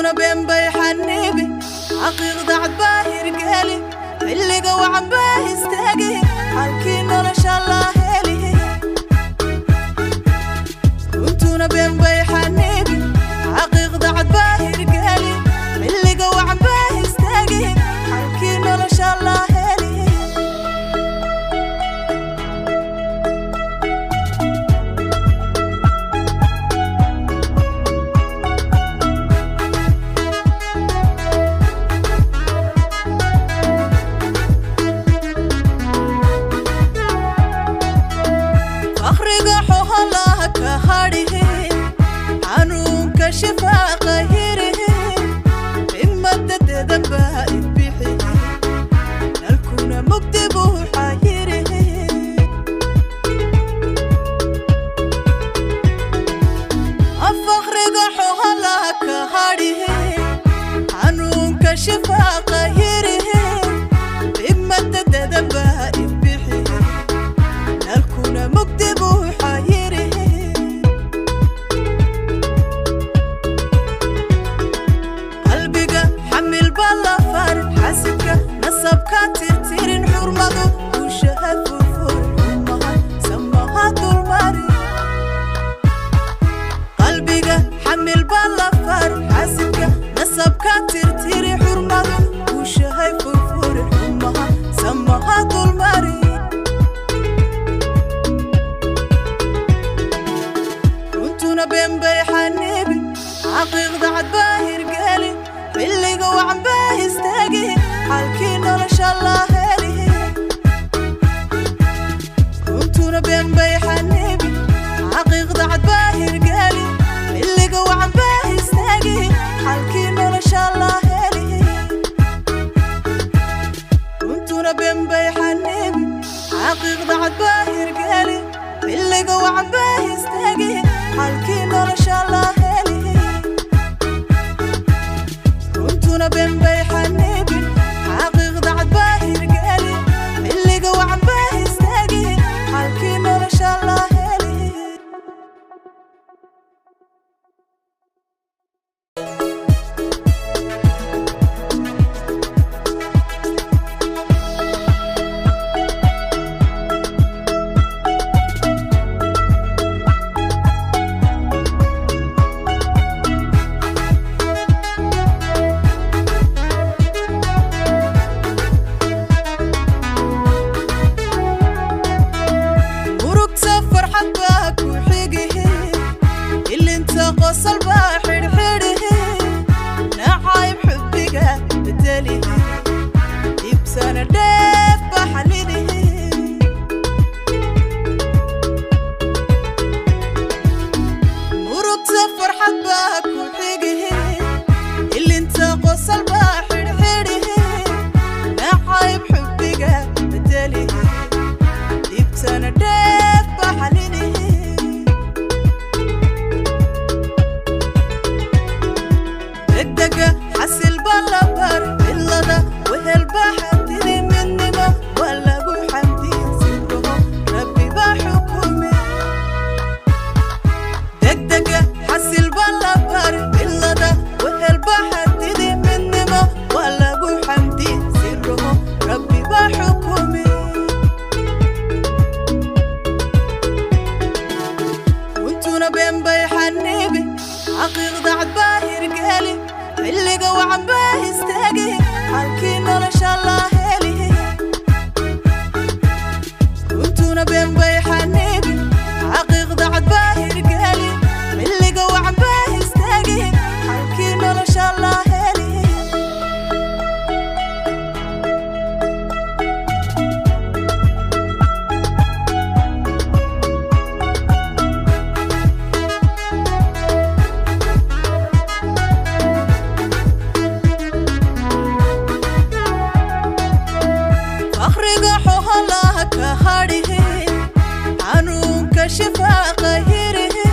Runtuna been bay xaniibi, xaqiiqda cad baa hirgeli, xilliga wacan baa istaagi, xalkii nolosha la heli. Runtuna been bay xaniibi, xaqiiqda cad baa hirgeli, xilliga wacan baa istaagi, xalkii nolosha la heli. Fakhriga xoolaha ka hadhihi, xanuunka shifaaqa hirihi, himada dedan baa idbixihi, nalkuna mugdi buu xayirihi. Fakhriga xoolaha ka hadhihi, xanuunka shifaaqa hirihi, himada dedan baa idbixihi, nalkuna mugdi buu xayirihi. Qalbiga xamil baa la farin, xasidka nasabka tirtirin, xurmadu guushaha furfurin, xumaha samaha dulmarin. Qalbiga xamil baa la farin, xasidka nasabka tirtiri, xurmadu guushahay furfurin, xumaha samaha dulmarin. Runtuna been bay xaniibi, xaqiiqda cad baa hirgeli, xilliga wacan baa istaagi, xalkii nolosha la heli. Runtuna been bay xaniibi, xaqiiqda cad baa hirgeli, xilliga wacan baa istaagi, xalkii nolosha la heli. Runtuna been bay xaniibi, xaqiiqda cad baa hirgeli, xilliga wacan baa istaagi, xalkii nolosha la heli. Runtuna been bay xaniibi, xaqiiqda cad baa hirgeli, xilliga wacan baa istaagi, xalkii nolosha la heli. Murugta farxad baa ku xigihi, ilinta qosol baa xidhxidhihi, nacayb xubbiga bedelihi, dhibsana dheef baa xalilihi. Murugta farxad baa ku xigihi, ilinta qosol baa xidhxidhihi, nacayb xubbiga bedelihi, dhibtana dheef baa xalilihi. Degdega xasil baa la bar, cilada wehel baa xadidi, midnimo waa lagu xamdiye, sirruhu rabbi baa xukume. Degdega xasil baa la bar, cilada wehel baa xadidi, midnimo waa lagu xamdiye, sirruhu rabbi baa xukume. Runtuna been bay xaniibi, xaqiiqda cad baa hirgeli, xilliga wacan baa istaagi, xalkii nolosha la heli. Runtuna been bay xaniibi, xaqiiqda cad baa hirgeli, xilliga wacan baa istaagi, xalkii nolosha la heli. Fakhriga xoolaha ka hadhihi, xanuunka shifaaqa hirihi,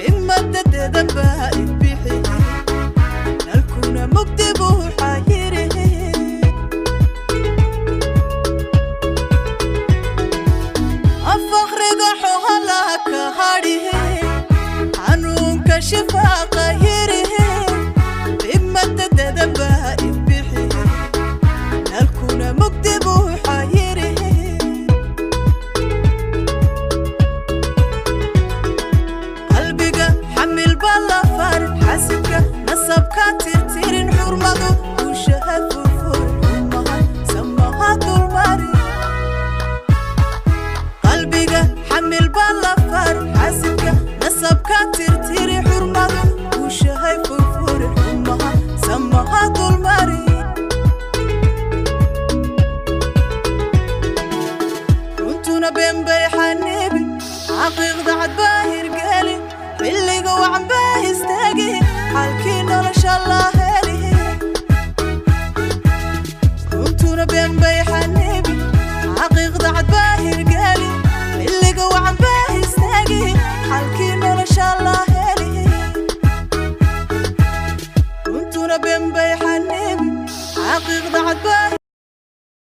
himada dedan baa idbixihi, nalkuna mugdi buu xayirihi. Fakhriga xoolaha ka hadhihi, xanuunka shifaaqa hirihi, Runtuna been bay xanibi, xaqiiqda cad baa hirgeli, xilliga wacan baa istaagi, xalkii nolosha la heli. Runtuna been bay xanibi, xaqiiqda cad baa hirgeli, xilliga wacan baa istaagi, xalkii nolosha la heli. Runtuna been bay xanibi, xaqiiqda cad baa